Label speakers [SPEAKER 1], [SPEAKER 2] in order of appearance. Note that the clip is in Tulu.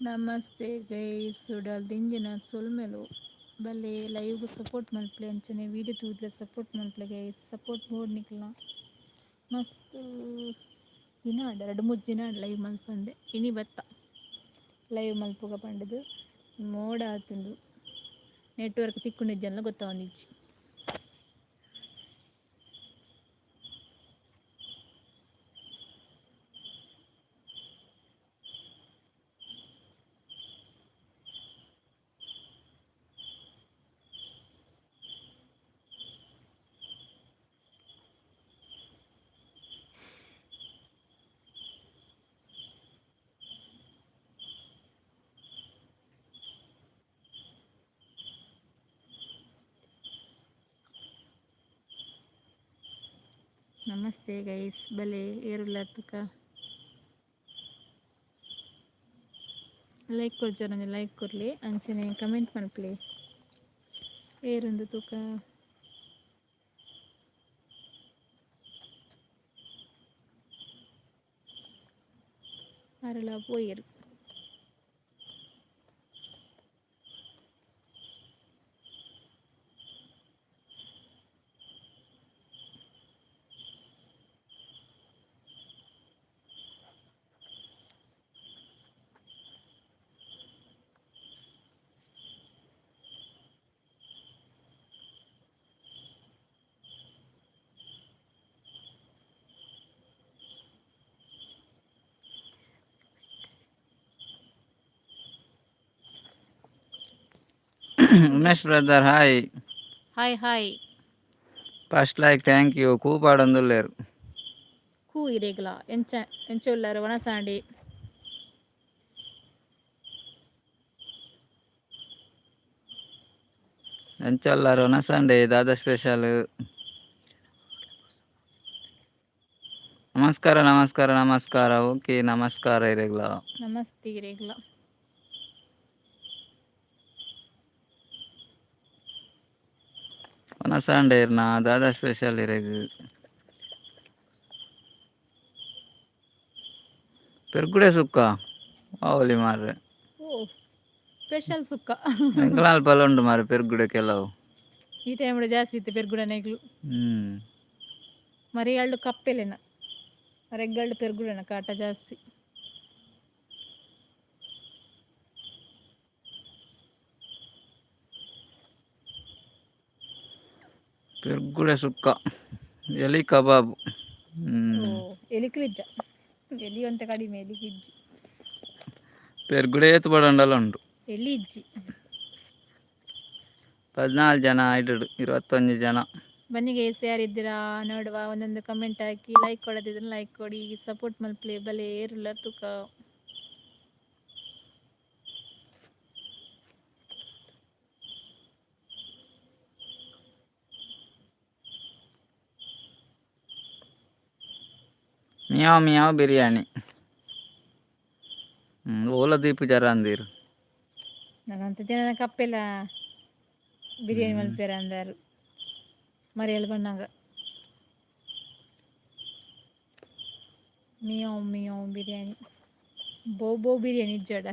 [SPEAKER 1] ನಮಸ್ತೆ ಗೈಸ್, ಉಡಲ್ ದಿಂಜಿನ ಸೊಲ್ಮೆಲು. ಬಲೆ, ಲೈವ್ಗೆ ಸಪೋರ್ಟ್ ಮಲ್ಪಲೆ. ಅಂಚನೆ ವೀಡಿಯೋ ತೂದ್ಲೆ ಸಪೋರ್ಟ್ ಮಲ್ಪಲೆ ಗೈಸ್. ಸಪೋರ್ಟ್ ಬೋಡು ನಿಕ್ಲ. ಮಸ್ತ್ ದಿನ ಆಂಡ್, 2-3 ದಿನ ಆಂಡ್ ಲೈವ್ ಮಲ್ಪಂದೆ. ಇನಿ ಬತ್ತ ಲೈವ್ ಮಲ್ಪುಗ ಪಂಡದು. ಮೋಡ ಆತುಂಡು, ನೆಟ್ವರ್ಕ್ ತಿಕ್ಕುಂಡಿಜ್ಜಲ್ಲ, ಗೊತ್ತಾವೊಂದಿಜ್ಜಿ. ನಮಸ್ತೆ ಗೈಸ್, ಬಲೆ, ಏರುಲ್ಲ ತುಕ. Like ಕೊರ್ಜಾರ, like ಕೊರ್ಲಿ. ಅಂಚನೆ ಕಮೆಂಟ್ ಮಲ್ಪಲೆ, ಏರುಂದು ತೂಕ. ಅರಳ ಪೋಯೆರ್.
[SPEAKER 2] Umesh brother, hi.
[SPEAKER 1] Hi hi.
[SPEAKER 2] First like, thank you. ಕೂ ಪಾಡೊಂದುಲ್ಲೆರ್.
[SPEAKER 1] ಕೂ ಇರೇಗ್ಲ. ಎಂಚ ಎಂಚ ಉಲ್ಲರ್? ವನಸಾಂಡಿ.
[SPEAKER 2] ಎಂಚೊಲ್ಲಾರ್? ವನಸಂಡೆ ದಾದ ಸ್ಪೆಷಲ್? ನಮಸ್ಕಾರ, ನಮಸ್ಕಾರ, ನಮಸ್ಕಾರ. ಓಕೆ, ನಮಸ್ಕಾರ ಇರೆಗ್ಲ.
[SPEAKER 1] ನಮಸ್ತೆ ಇರೆಗ್ಲ.
[SPEAKER 2] ವನಸಂಡೆ ಇರ್ನ ದಾದ ಸ್ಪೆಷಲ್ ಇರೆಗ್? ಪೆರ್ಗುಡೆ ಸುಕ್ಕ ಓಲಿ ಮಾರ್ರೆ.
[SPEAKER 1] ಓ, ಸ್ಪೆಷಲ್ ಸುಕ್ಕ.
[SPEAKER 2] ಎಂಕಲ್ನ ಉಂಡು ಮಾರ್ರೆ ಪೆರ್ಗುಡೆ ಕೆಲವು.
[SPEAKER 1] ಈ ಟೈಮ್ ಜಾಸ್ತಿ ಇತ್ತು ಪೆರ್ಗುಡನೆಗ್ಲು. ಮರಿಯಾಲ್ಡು ಕಪ್ಪೆಲೆನ, ರೆಗ್ಗಲ್ಡು ಪೆರ್ಗುಡನ ಕಾಟ ಜಾಸ್ತಿ.
[SPEAKER 2] ಪೆರ್ಗುಡೆ ಸುಕ್ಕ, ಎಲಿ ಕಬಾಬ್.
[SPEAKER 1] ಓ, ಎಲಿಕ್ಲಿಜ್ಜ, ಎಲಿ ಒಂತೆ ಕಡಿಮೆ, ಎಲಿಕಿಜ್ಜಿ.
[SPEAKER 2] ಪೆರ್ಗುಡೆ ಏತ್ ಬಡಂಡಲ ಉಂಡು.
[SPEAKER 1] ಎಲಿ ಇಜ್ಜಿ.
[SPEAKER 2] 14 ಜನ ಐಟುಡು, 21 ಜನ.
[SPEAKER 1] ಬನ್ನಿ ಗೈಸ್, ಯಾರಿದ್ದೀರಾ ನೋಡುವ. ಒಂದೊಂದು ಕಮೆಂಟ್ ಹಾಕಿ. ಲೈಕ್ ಕೊಡದಿದ್ರೆ ಲೈಕ್ ಕೊಡಿ. ಸಪೋರ್ಟ್ ಮಲ್ಪಲೆ. ಬಲೆ, ಏರುಲ್ಲ ತುಕ.
[SPEAKER 2] ಮಿಯಾವ್ ಮಿಯಾವ್ ಬಿರಿಯಾನಿ. ಓಲ ದೀಪು ಜರ ಅಂದಿರು.
[SPEAKER 1] ನಾನಂತ ದಿನ ಕಪ್ಪೆಲ್ಲ ಬಿರಿಯಾನಿ ಮಲ್ಪೇರ ಅಂದಾರು ಮರಿಯಲ್ ಬಣ್ಣಾಗ. ಮಿಯಾವ್ ಮಿಯಾವ್ ಬಿರಿಯಾನಿ, ಬೋ ಬೋ ಬಿರಿಯಾನಿ ಇಜ್ಜಡ.